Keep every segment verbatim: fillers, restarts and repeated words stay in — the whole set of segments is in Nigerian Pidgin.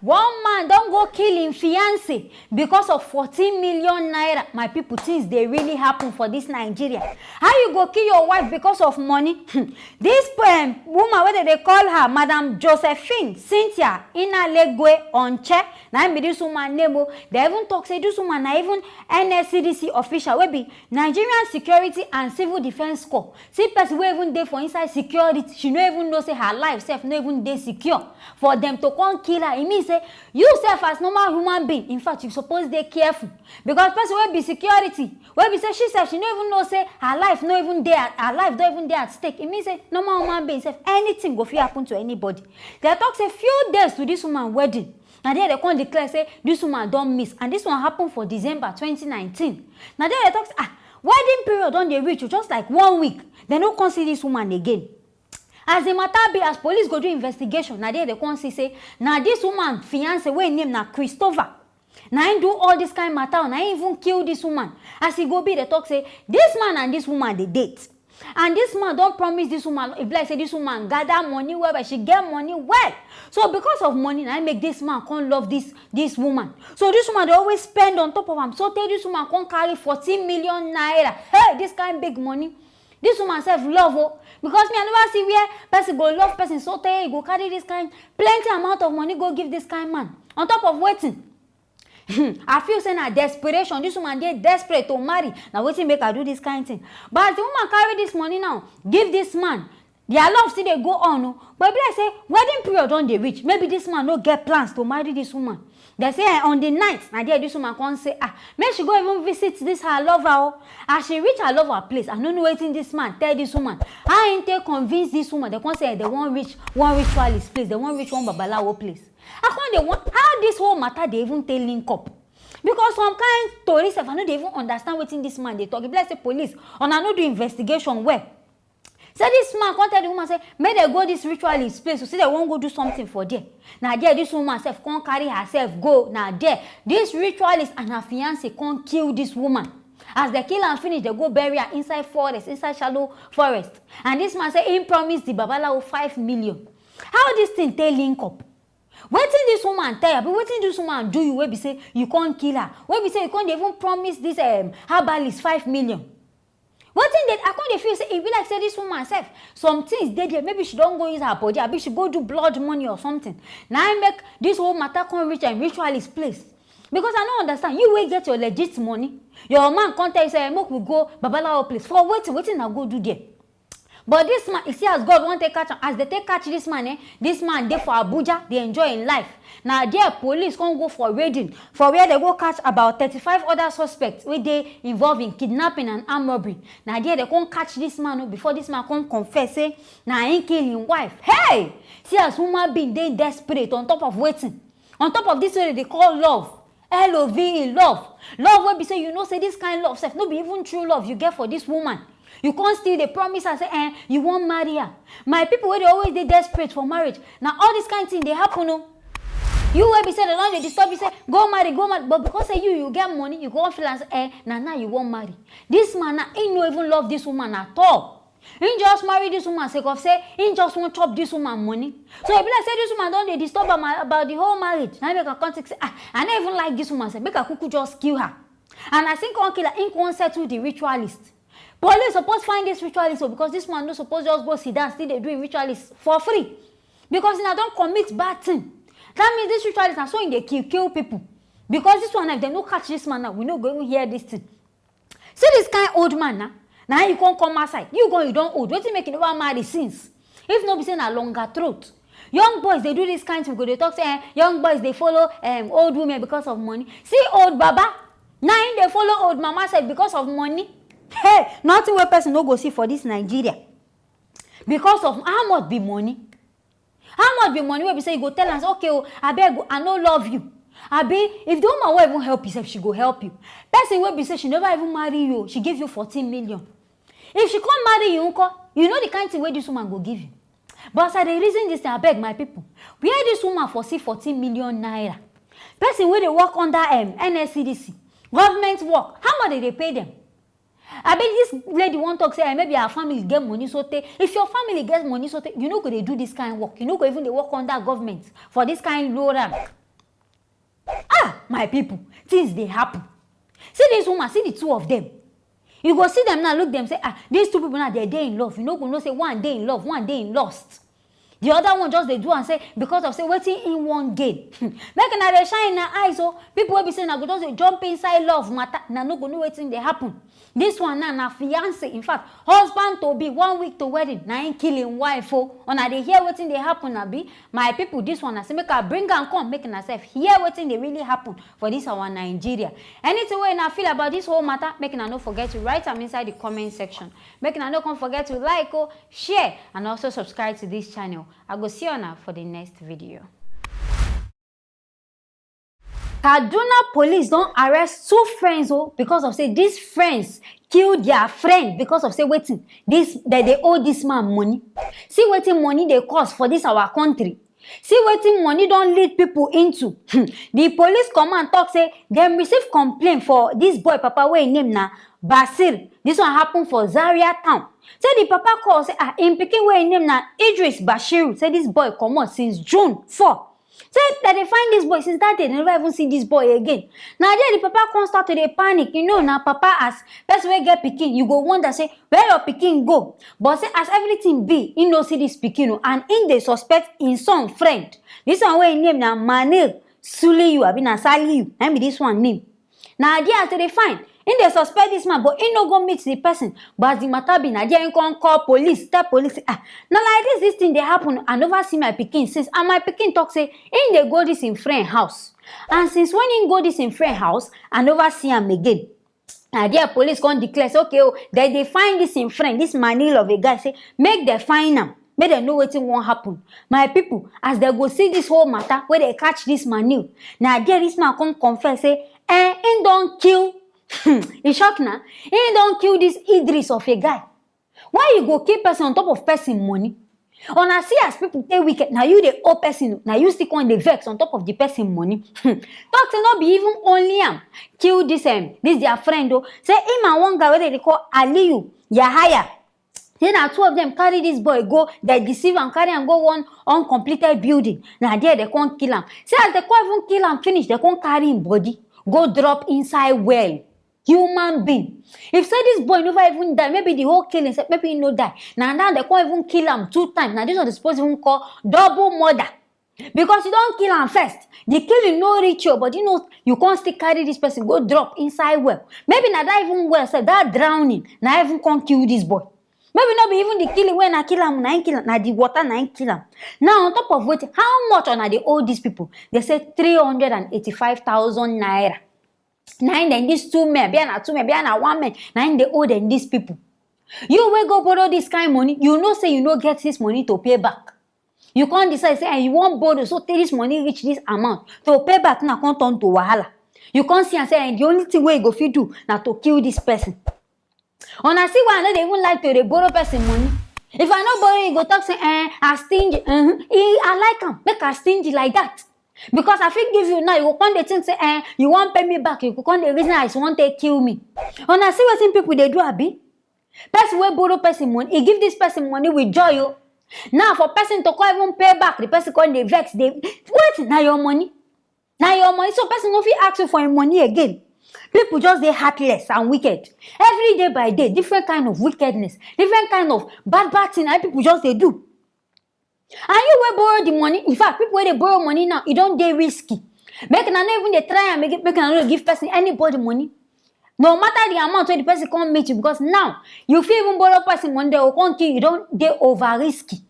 One man don go kill im fiance because of fourteen million naira. My people, things dey really happen for this Nigeria. How you go kill your wife because of money? This um, woman wey dem dey call her Madam Josephine Cynthia Inalegwe Onche, na im be this woman name o. Dem even talk say this woman na even N S C D C official wey be Nigerian Security and Civil Defence Corps. See person wey even dey for inside security, she no even know say her life sef no even dey secure. For dem to come kill her, e mean say you sef as normal human being, in fact, you suppose dey careful, because person wey be security, wey be say she sef she no even know say her life no even dey at, her life don even dey at stake, e mean say normal human being sef, anything go fit happen to anybody. Dem talk say few days to this woman wedding, na there dem come declare say this woman don miss, and this one happen for December twenty nineteen. Na there dem talk say, ah, wedding period don dey reach o, just like one week, dem no come see this woman again. As the matter be, as police go do investigation, na there dem come see say na this woman fiance wey im name na Christopher, na im do all this kind matter o, na im even kill this woman. As e go be, dem talk say this man and this woman dey date, and this man don promise this woman, e be like say this woman gather money well well, she get money well. So because of money, na im make this man come love this this woman. So this woman dey always spend on top of am, so tey this woman come carry fourteen million naira. Hey, this kind big money. This woman sef love o, because me, I never see where person go love person so tey e go carry this kind plenty amount of money go give this kind man. On top of wetin? I feel say na desperation. This woman dey desperate to marry. Na wetin make her do this kind thing. But as the woman carry this money now give this man, their love still dey go on o. But e be like say wedding period don dey reach. Maybe this man no get plans to marry this woman. Dem say, eh, on the night, na there this woman come say, ah, make she go even visit this her lover o. As she reach her lover place, I no know wetin this man tell this woman. How im take convince this woman? Dem come say, eh, dem wan reach one ritualist place, dem wan reach one babalawo place. I come dey wonder how this whole matter dey even take link up. Because some kind tori sef, I no dey even understand wetin this man dey talk. E be like say police, una no do investigation well. Say this man come tell the woman say make dem go this ritualist place, so say dem wan go do something for there. Na there this woman sef come carry herself go. Na there this ritualist and her fiance come kill this woman. As dem kill am finish, dem go bury her inside forest, inside shallow forest. And this man say he promise the babalawo five million. How this thing take link up? Wetin this woman tell you? Abi wetin this woman do you wey be say you come kill her? Wey be say you come dey even promise this um, herbalist five million? Wetin dey, I come dey feel say e be like say this woman sef, some things dey there. Maybe she don go use her body, abi she go do blood money or something. Na im make this whole matter come reach im ritualist place. Because I no understand. You wey get your legit money, your man come tell you say, eh, make we go babalawo place. For wetin? Wetin una go do there? But this man, you see as God wan take catch am, as dem take catch this man, eh, this man dey for Abuja, dey enjoy im life. Na there police come go for raiding, for where dem go catch about thirty-five other suspects wey dey involved in kidnapping and armed robbery. Na there dem come catch this man o, before this man come confess say na him kill him wife. Hey! See as human being dey desperate on top of wetin? On top of this wey dem dey call love. L O V E, love. Love wey be say you know say this kind love sef no be even true love you get for this woman. You come still dey promise her say, eh, you wan marry her. My people wey dey always dey desperate for marriage, na all this kind thing dey happen o. You wey be say dem don dey disturb you say go marry, go marry, but because say you, you get money, you go come feel am say, eh, na now you wan marry. This man now, he no even love this woman at all. He just marry this woman sake of say he just wan chop this woman money. So e be like say this woman don dey disturb am about the whole marriage. Na im make I come think say, ah, I no even like this woman sef, make I kuku just kill her. And as he come kill her, he come settle the ritualist. Police suppose find this ritualist o, because this man no suppose just go sit down still dey do him ritualist for free. Because una don commit bad thing. That means this ritualist na so he dey kill kill people. Because this one now, if dem no catch this man now, we no go even hear this thing. See this kind old man na, na you come come outside. You go, you don old. Wetin make you never marry since? If no be say na longer throat. Young boys dey do this kind thing, go dey talk say, eh, young boys dey follow um, old women because of money. See old baba, na him dey follow old mama sef because of money. Hey, nothing wey person no go see for this Nigeria. Because of how much be money? How much be money wey be say you go tell am say, okay o, abeg o, I no love you? Abi if the woman wan even help you sef, she go help you. Person wey be say she never even marry you o, she give you fourteen million. If she come marry you nko, you know the kind thing wey this woman go give you. But as I dey reason this thing, abeg my people, where this woman for see fourteen million naira? Person wey dey work under um, N S C D C, government work, how much dem dey pay dem? Abi this lady wan talk say, eh, maybe her family get money so tey. If your family get money so tey, you no go dey do this kind work. You no go even dey work under government for this kind low rank. Ah, my people, things dey happen. See this woman, see the two of them. You go see them now, look them, say, ah, these two people now, they dey in love. You no go know say one dey in love, one dey in lust. The other one just dey do and say, because of say wetin in one gain. Make una dey shine na eyes, oh. People wey be say na go just dey jump inside love matter, na no go know wetin dey happen. This one now na fiance, in fact, husband to be, one week to wedding, na him kill him wife, oh. Una dey hear wetin dey happen, abi? My people, this one na say make I bring am come, make una sef hear wetin dey really happen for this our Nigeria. Anything wey una feel about this whole matter, make una no forget to write am inside the comment section. Make una no come forget to like, oh, share, and also subscribe to this channel. I go see una for the next video. Kaduna police don arrest two friends, oh, because of say these friends kill their friend because of say wetin, this, dem dey owe this man money. See wetin money dey cost for this our country. See wetin money don lead people into. Hmm. The police command talk say dem receive complaint for this boy papa wey him name na Basir. This one happen for Zaria town. Say the papa call say, ah, him pikin wey him name na Idris Bashiru. Say this boy comot since June four. Say dem dey find this boy since that day, dem never even see this boy again. Na there the papa come start to dey panic. You know, na papa, as person wey get pikin, you go wonder say where your pikin go. But say as everything be, he no see this pikin o, and he dey suspect him son friend. This one wey him name na Manir Suliyu, abi na Saliyu, na him be this one name. Na there as dem dey find, him dey suspect this man, but he no go meet the person. But as the matter be, na there him come call police, tell police, ah, na like this, this thing dey happen. I never see my pikin since, and my pikin talk say him dey go this him friend house, and since when him go this him friend house, I never see am again. Na there police come declare say, okay, oh, dem dey find this him friend, this Manil of a guy, say make dem find am, make dem know wetin wan happen. My people, as dem go see this whole matter wey dem catch this Manil, na there this man come confess say, eh, him don kill, e shock na, him don kill this Idris of a guy. Why you go kill person on top of person money? Una see as people take wicked, na you dey owe person, na you still come dey vex on top of the person money. Hmm. Talk say no be even only am kill this, um, this their friend o. Say him and one guy wey dem dey call Aliyu Yahaya. Say na two of them carry this boy go, dem deceive am, carry am go one uncompleted building. Na there dem come kill am. Say as dem come even kill am finish, dem come carry him body go drop inside well. Human being. If say this boy never even die, maybe the whole killing, say maybe he no die. Na now dem come even kill am two times. Na this one dem suppose even call double murder. Because you don kill am first. The killing no reach you, but you know, you come still carry this person go drop inside well. Maybe na that even well sef, that drowning, na even come kill this boy. Maybe no be even the killing wey na kill am, na him kill am, na the water na him kill am. Now, on top of wetin, how much una dey owe these people? Dem say three hundred and eighty-five thousand naira. Na him dem, these two men, be na two men, be na one man, na him dey owe dem, these people. You wey go borrow this kind money, you know say you no get this money to pay back. You come decide say, eh, you wan borrow, so tey this money reach this amount, to pay back now come turn to wahala. You come see am say, eh, the only thing wey you go fit do na to kill this person. Una see why I no dey even like to dey borrow person money. If I no borrow, you go talk say, eh, I stingy. Uh-huh. E, I like am, make I stingy like that. Because I fit give you now, you go come dey think say, eh, you wan pay me back, you go come dey reason as you wan take kill me. Una see wetin people dey do, abi? Person wey borrow person money, e give this person money with joy o. Now for person to come even pay back, the person come dey vex, dey, wait, na your money. Na your money, so person no fit ask you for him money again. People just dey heartless and wicked. Every day by day, different kind of wickedness, different kind of bad, bad thing, and people just dey do. And you wey borrow the money, in fact, people wey dey borrow money now, e don dey risky. Make una no even dey try am again, make una no dey give person, anybody, money. No matter the amount wey the person come meet you, because now you fit even borrow person money, dem go come kill you, don dey over risky.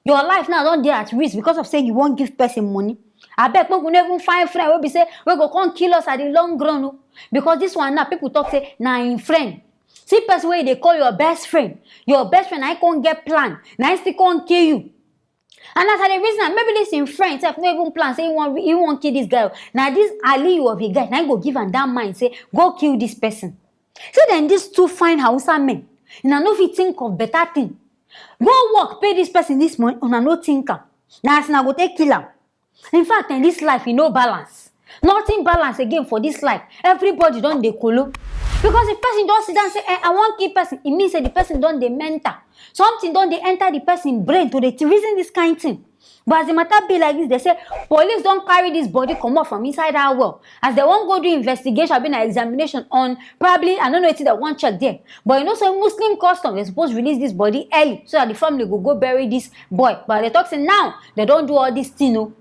Your life now don dey at risk because of say you wan give person money. Abeg, make we no even find friend wey be say, wey go come kill us at the long run o. Because this one now, people talk say na him friend. See person wey you dey call your best friend. Your best friend, na him come get plan, na him still come kill you. And as I dey reason am, maybe this him friend sef no even plan say he wan, he wan kill this guy o. Na this Aliyu of a guy, na him go give am that mind say go kill this person. See dem, these two fine Hausa men, una no fit think of better thing. Go work, pay this person this money, una no think am. Na as una go take kill am. In fact, in this life, e no balance. Nothing balance again for this life. Everybody don dey kolo. Because if person just sit down say, eh, I wan kill person, e mean say the person don dey mental. Something don dey enter the person brain to dey reason this kind thing. But as the matter be like this, they say police don carry this body comot from inside that well as they wan go do investigation, abi na examination on, probably, I no know wetin they wan check there. But you know say Muslim custom, they suppose release this body early so that the family go go bury this boy. But they talk say now they don do all this thing o,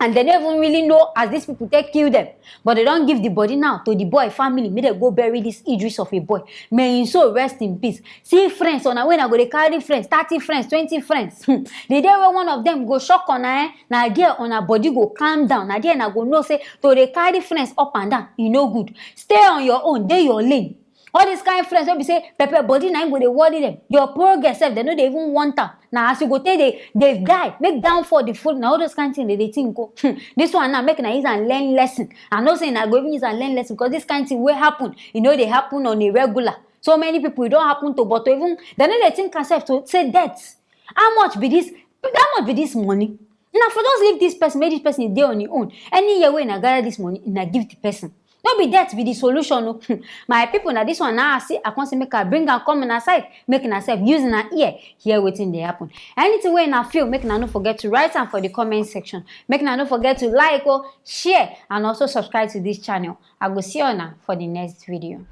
and they no even really know as these people take kill them. But they don give the body now to the boy family, make they go bury this Idris of a boy. May him soul rest in peace. See friends, on a way na go dey carry friends, thirty friends, twenty friends. Hmm. The day wey one of them go shock una, eh, na there una body go calm down. Na there na go know say to dey carry friends up and down, e no good. Stay on your own, dey your lane. All this kind friends wey be say pepper body na im go dey worry them. Your progress sef, they no dey even want am. Na as you go take dey dey die, make downfall the full. Na all those kind things they dey think o. Hmm. This one now, make na use and learn lesson. I know say na go even use and learn lesson because this kind thing wey happen, e no dey happen on a regular. So many people e don happen to, but to even they no dey think am sef to say death. How much be this? How much be this money? Na for just leave this person, make this person dey on him own. Any year wey na gather this money, na give the person. No be death be the solution o. Hmm. My people, na this one now I see, I come say make I bring am come una side, make una sef use una ear hear wetin dey happen. Anything wey una feel, make una no forget to write am for the comment section. Make una no forget to like o, share, and also subscribe to this channel. I go see una for the next video.